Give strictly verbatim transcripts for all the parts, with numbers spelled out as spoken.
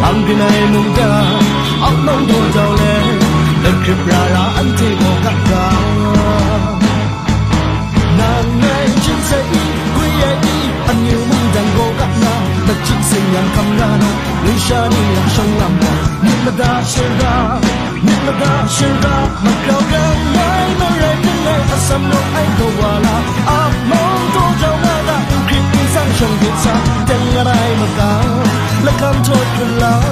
Ang byin ai mungdan, ang nang daw jau let, lakrip ra ra anhte gaw gat ga. Nang ngai hpyen sai i, gwi ai i, amyu mungdan gaw gat na, nachying seng-yang hkam na na, lusha ni a shawng lam gaw, myit mada shara, myit mada shara, magrau rang ai, marai hpring ai, atsam rawng ai kawa la, a mung daw jau nga ga, n hkrit n tsang shawng hte sa, teng nga ai maga, lakam htawt hkun lau,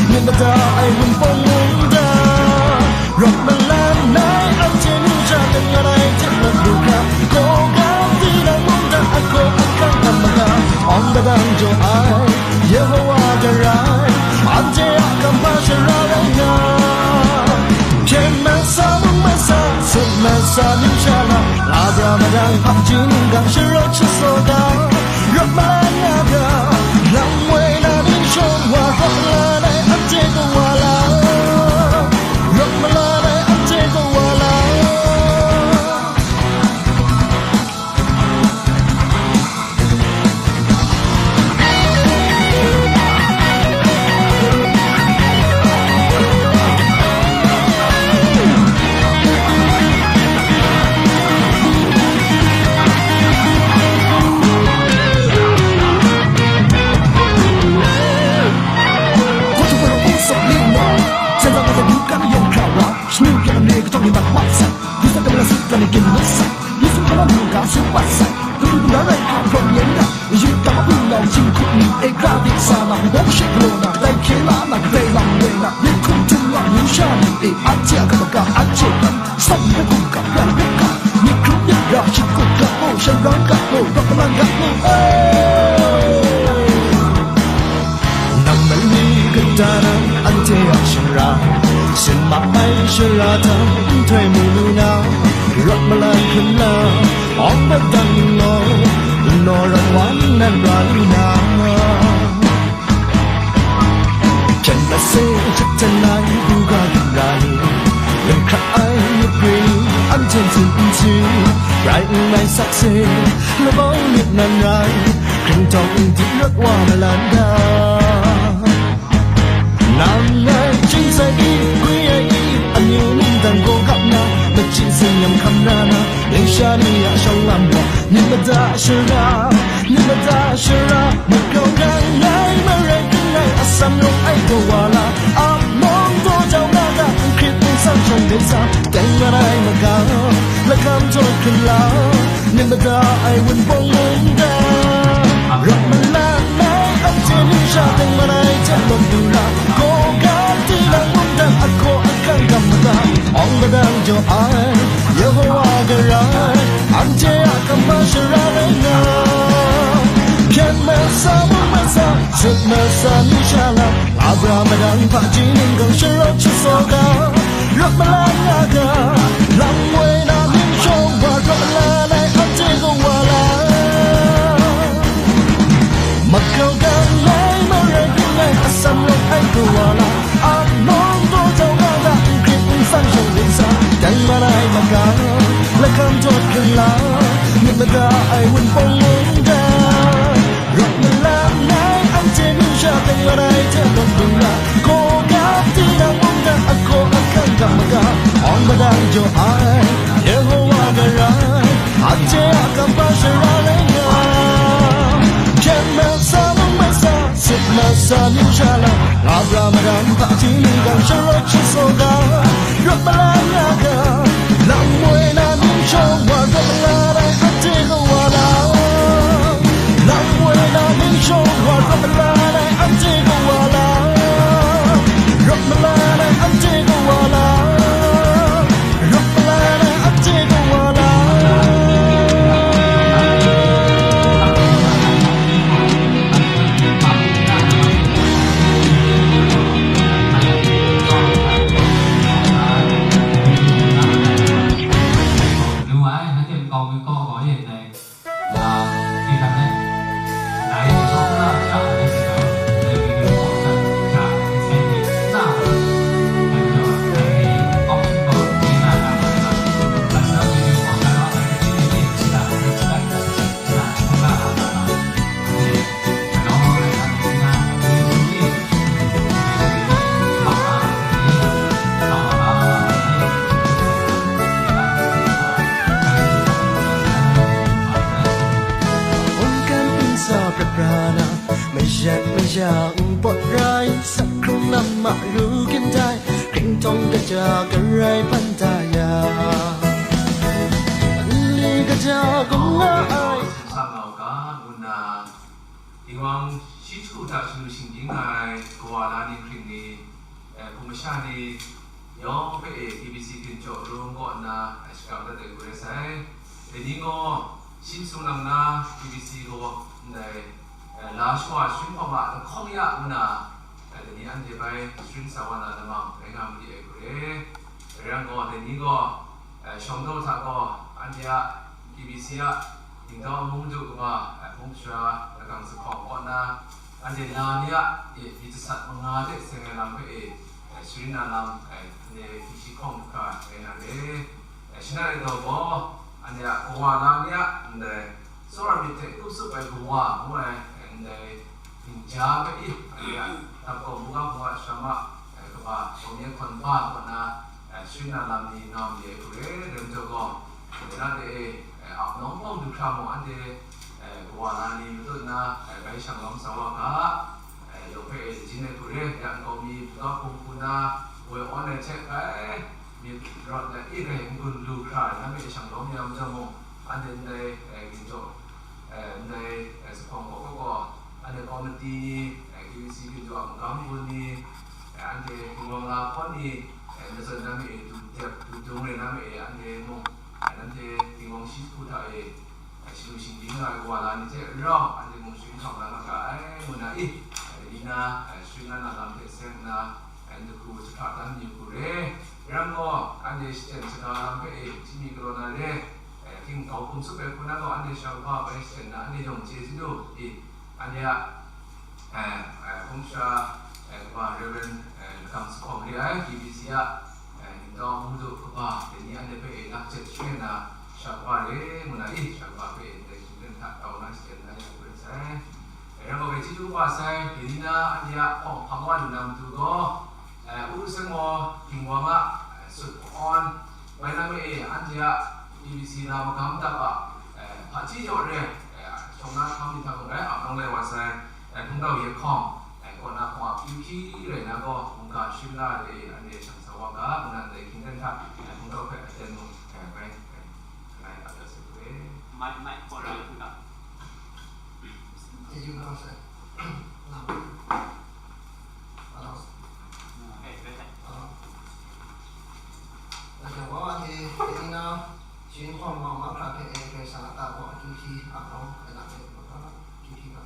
myit mada ai Wunpawng mungdan, rawt malan ai anhte nu sha teng nga ai hte mat lu hkra, kaw ga tinang mungdan ahkaw ahkang hkam maga, awng padang jaw ai, Yehowa Garai, anhte a kamhpa shara rai nga. Hpyen mat sa, mung mat sa, sut mat sa, ning sha na, Abra madang hpaji ninggang sharawt shasaw ga, rawt malan nga ga, lam woi na ning shawng wa, rawt malan ai anhte kawa la, rawt malan ai anhte kawa la. Shanu kya ne kahtawng ni mat mat sai, Yesu kamla sut la ne ginlawt sai, Yesu kamla mungga sut pat sai, Kalu kunda rai a hprawng yan ga, Yuda mung nau jinghku ni e, gra dik sa na, bawng she galaw na, dai hkye la na, kadai lam rai na, myit hkum htum wa, lusha ni e, anhte a kabaga, anhte hkan, tsawm na hkum ga, rai hkum ga, myit hkrum myit ra, shingkut ga, oh, shan rang ga, oh, rawt malan ga, oh, eh. Nang mali kata na, anhte a shara, sin mak ai shara hta, nhtoi mu lu na, rawt malan hkrum na, awng padang ning law, n naw rawt wa ning nan ra lu na. Hpyen mat se, hpyen ai, buga ginra ni, rai hkra ai myit gwi ni, anhte ntsin n si, rai n rai sakse, labau myit nan rai, hkringtawng n dip rawt wa malan ga. Nang ngai chying sai i, gwi ai i, amyu mungdan gaw gap na, nachying seng-yang hkam na na, ningsha ni a shawng lam gaw, myit mada shara, myit mada shara, magrau rang ai, marai hpring ai, atsam rawng ai kawa la, a mung daw jau nga ga, n hkrit n tsang shawng de sa, teng nga ai maga, lakam htawt hkun la, myit mada ai Wunpawng mungdan, rawt malan ai, anhte ningsha teng nga ai hte lawt lu ra, kaw ga tinang mungdan, ahkaw ahkang gam maga, awng padang jaw ai, Yehowa Garai, anhte a kamhpa shara rai nga. Hpyen mat sa, mung mat sa, sut mat sa, ningsha la, Abra madang hpaji ninggang sharawt shasaw ga, rawt malan nga ga, lam woi na ning shawng wa, rawt malan ai anhte kawa la. Magrau gang ai, marai hpring ai, atsam rawng ai kawa la, a mung daw jau nga ga, n hkrit n tsang shawng ningsa, teng man ai maga, lakam htawt hkun la, myit mada ai Wunpawng mungdan, rawt malan ai anhte ningsha teng man ai hte lawt lu na, kaw ga tinang mungdan, ahkaw ahkang ga maga, awng madang jaw ai, Yehowa Garai, anhte a kamhpa shara rai nga. Hpyen mat sa, mung mat sa, sut mat sa, ningsha la, Abra madang hpaji ninggang sharawt shasaw ga, rawt malan nga ga, lam woi na ning shawng wa, rawt malan ai anhte kawa la, lam woi na ning shawng wa, rawt malan ai anhte kawa la, rawt malan ai anhte kawa la, rawt malan ai anhte kawa la. Nu ai, nanhte makau mi kaw gaw Pawt rai, sak hkrung lam a ru kyin tai, hkringtawng kaja garai ban da ya, nli kaja gung nga ai. Sa ngau ga, ngu nna, Tingwang shi hku hta shanu shingbyin ai kawa la ni hkring ni, eh, hpung masha ni yawng hpe e K B C ginjaw rung kaw nna, eh, shakram dat ai hku rai sai. Dai ni gaw, shi masum lang na K B C gaw ndai, eh, la shawa sharin hpawng a lahkawng ya nna, eh, dai ni anhte bai sharin sa wa na lamang rai nga ma di ai hku re. Rai yang gaw, dai ni gaw, eh, shawng daw hta gaw, anhte a K B C a Ningtawng Amu Madu kaba, eh, hpung sara lakang zuphpawng kaw nna, anhte la ni a, eh, myit jasat manga hte seng ai lam hpe e, eh, sharin na lam, eh, ndai hpyi shi hkawng hkra rai na re. Eh, shana rai taw gaw, anhte a kawa la ni a ndai tsawra myit hte tup sup ai kawa ngu ai, eh, ndai dinghta hpe i, anhte a dap kau buga hpung a sharam a, eh, kaba, kawmye hkawn ba kaw nna, eh, sharin na lam ni nga ma ai hku re, dai majaw gaw, dai na de e, eh, ap nawng hpawng du hkra mung anhte, eh, kawa na ni matut nna, eh, bai shang lawm sa wa ga, eh, yawng hpe e jin ai hku re, ya nkau mi buga hpung hku na, woi awn ai hte bai, myit rawt let i gai n-gun lu hkra, na myi e shang lawm ya majaw mung, anhte ndai, eh, ginjaw, eh, ndai, eh, zuphpawng kaw kaw gaw, anhte kawmiti ni, eh, K B C ginjaw a magam gun ni, eh, anhte Tingwang la hkawn ni, eh, na zawn na myi e du dep, du dung rai na myi e, anhte mung, eh, nanhte Tingwang shi hku hta e, eh, shanu shingbyin nga ai kawa la ni hte rau, anhte mung sharin hkam la nga ga ai, ngu na i, eh, ni na, eh, sharin na na lam hte seng nna, eh, n dahku jahkra dan yu hku re. Rai yang gaw, anhte shachyen shaga lam hpe e, hti mi galaw na re, eh, hking kau hkum tsup ai hku na gaw, anhte sha kaba bai shachyen na, anhte yawng chye chyeju i, anhte a, eh, eh, hpung sara, eh, kaba Reverend, eh, Lakang Zuphpawng re ai, K B C a, eh, Ningtawng Amu Madu kaba, dai ni anhte hpe e lak jet shwe nna, sha kaba re, ngu na i, sha kaba hpe e ndai hkying hten hta kau na shachyen na ya hku rai sai. Rai yang gaw, bai chyeju kaba sai, dai ni na anhte a hpawng hpang wa lu na matu gaw, eh, Uru Seng gaw Tingwang a, eh, sut hpawn, bai na myi e anhte a K B C la magam dap a, eh, hpaji jaw re, eh, shawng na hkam ni hta mung rai, ap nawng lai wa sai, eh, hpungtau ye hkawng, eh, kaw na hkawng a kyu hpyi rai na gaw, mungga sharin la de e, anhte shang sa wa ga, ngu na ndai hkying hten hta, eh, hpungtau hpe aten mung, eh, bai, eh, Mai, mai, ko rai hku ga. Chyeju kaba sai. Hello. Hello. Lajan wa wa hte, tinang na, sharin hpawng wa mahkra hpe e Karai Kasang a ta gaw akyu hti a nawng ai lam e, mahkra akyu hti ga.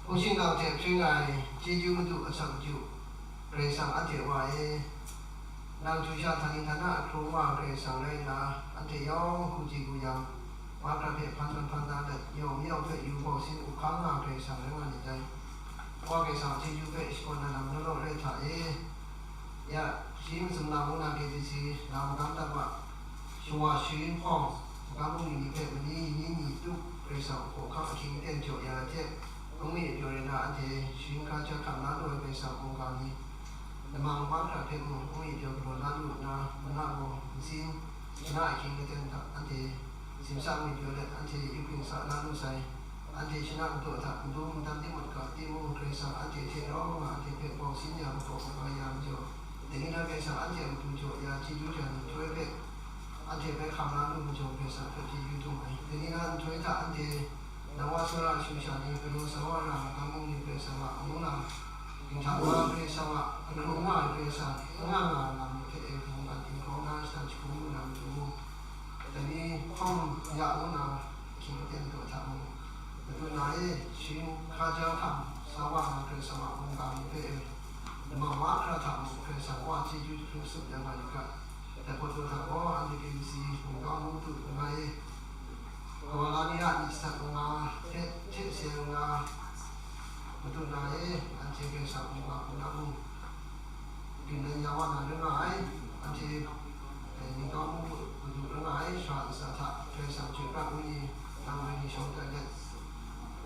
Hpung shingkang hte hpring ai chyeju madu asak maju, Karai Kasang anhte Wa e, nang hkyu sha htani htana hkrung wa Karai Kasang rai nna, anhte yawng hku chye bu yang, mahkra hpe hpan hpan hpan da let, yawng yawng hpe yu bau sin up hkang nga Karai Kasang rai nga myit dai. Wa Karai Kasang a chyeju hpe shakawn ai lam law law rai hta e. Ya, shi masum na ngu na K B C la magam dap a, shawa sharin hpawng, magam bungli ni hpe mani ni ni tup Karai Kasang hkawhkam ahkying aten jaw ya ai hte, Ningmyi pyaw rai na anhte sharin hkaja hkam la lu ai Karai Kasang mungga ni, lamang mahkra hpe mung ningmyi pyaw galaw la lu nna, mana gaw nsin, shana ahkying aten hta anhte simsa ngwi pyaw let, anhte yu hpring sa la lu sai. Anhte shana madu hta ndum dan timut ga timung, Karai Kasang anhte hte rau nga anhte hpe bau sin ya, makau makau ya majaw, dai ni na Karai Kasang anhte a matu jaw ya chyeju jan nhtoi hpe anhte bai hkam la lu majaw, Karai Kasang hpe chyeju dum ai. Dai ni na nhtoi hta anhte Nang wa sara shu sha ni, galaw sa wa ra, magam bungli ni Karai Kasang a, amu na, dinghta wa Karai Kasang a, ahkrung nga ai Karai Kasang, n nga nga ai lam ni hte e, mungkan ginhkau na shatan jahkrum lu na matu, dai ni hkawm ya ngu na, ahkying aten daw hta mung, madu na e, sharin hkaja hkam sa wa na Karai Kasang a mungga ni hpe e, lamang mahkra hta mung Karai Kasang wa chyeju jahkrum tsup ya nga lit ga, dai hpawt daw hta gaw, anhte K B C mungga mung tu langai e, Kawa la ni a myit sat manga hte hte seng nga, madu na e, anhte Karai Kasang mungga hku na mung, byin dan ya wa na rai nga ai, anhte, eh, ningtawng mung hku madu rai nga ai, sara ntsa hta Karai Kasang chyoi pra ai ni, nang rai ni shawng tai let,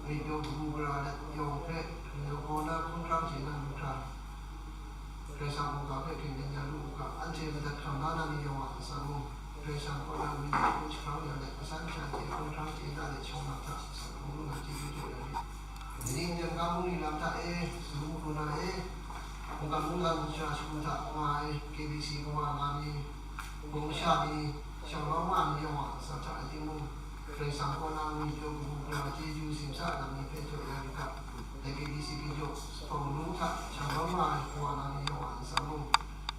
ngwipyaw kabu gara let yawng hpe, ngwipyaw kaw na hkunghrang chye na lu hkra, Karai Kasang mungga hpe hpyen dan ya lu u ga, anhte madat hkam la na ni yawng a ntsa mung, Karai Kasang kaw na wenyi hku jahprang ya let, asan sha hte hkunghrang chye na let shawng na hta, asak hkrung lu na chyeju jaw ya myit. Dai ni n-, Mungli lam hta e, sumsing hkru na e, mungkan mungdan masha shagu hta nga ai K B C kawa na ni, hpung masha ni, shang rawng nga ai ni yawng a ntsa hta e timung, Karai Kasang kaw na ngwi jaw kabu gara chyeju simsa ai lam ni hpe jaw ya yu ga, dai K B C ginjaw, Sahpawng mung hta shang rawng nga ai kawa na ni yawng a ntsa mung,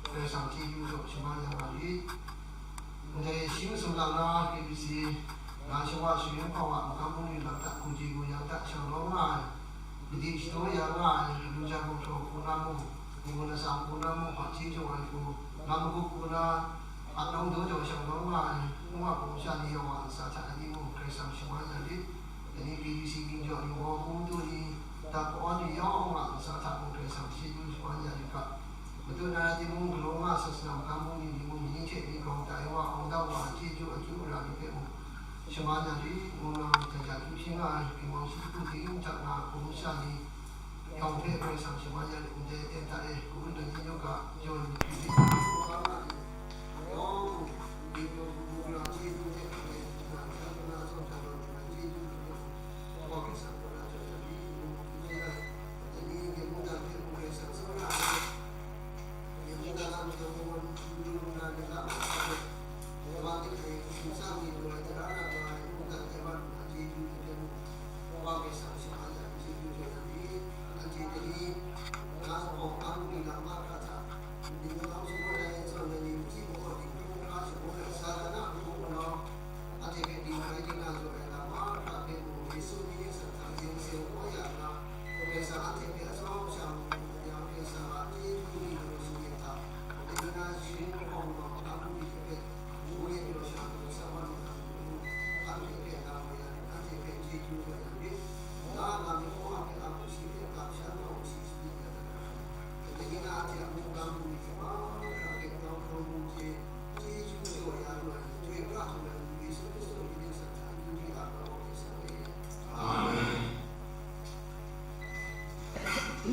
Karai Kasang chyeju jaw shaman ya nga lit. Ndai shi masum lang na K B C, na shawa shayun hpawa magam bungli lam hta, hku ji hku yang hta shang rawng nga ai, madi shadaw ya nga ai, Aluja Gumhpraw hku na mung, Munggun Lasam hku na mung, hpaji jaw ai hku, lam magup hku na, ap nawng daw jaw shang rawng nga ai, nwa hpung masha ni yawng a ntsa hta ni mung, Karai Kasang shaman ya lit. Dai ni K B C ginjaw ni, Mungkan mung du ni, dak ka-awn ni yawng a ntsa hta mung, Karai Kasang chyeju shaman ya lit ga. Madu na rai timung, galaw nga ai sasana magam bungli ni mung, ni hte ni grau tai wa, awng dau wa, chyeju akyu ara ni hpe mung, shaman ya lit. Mung na, hta ja kyu hpyi nga ai, hpyi wang shi hku ting hta nga, hpung masha ni yawng hpe Karai Kasang shaman ya lit. Ndai aten hta e, kabu dan ni yawng ga, jaw ni hpyi lit. Yawng, ni yawng, kabu gara chyeju hte hkrai, na, na, na, na, chyeju hte, Karai Kasang kaw na jaw ya lit. Mung hpyi lit ai, dai ni, ni mungdan hpe mung Karai Kasang shaman ya lit.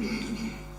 Amen.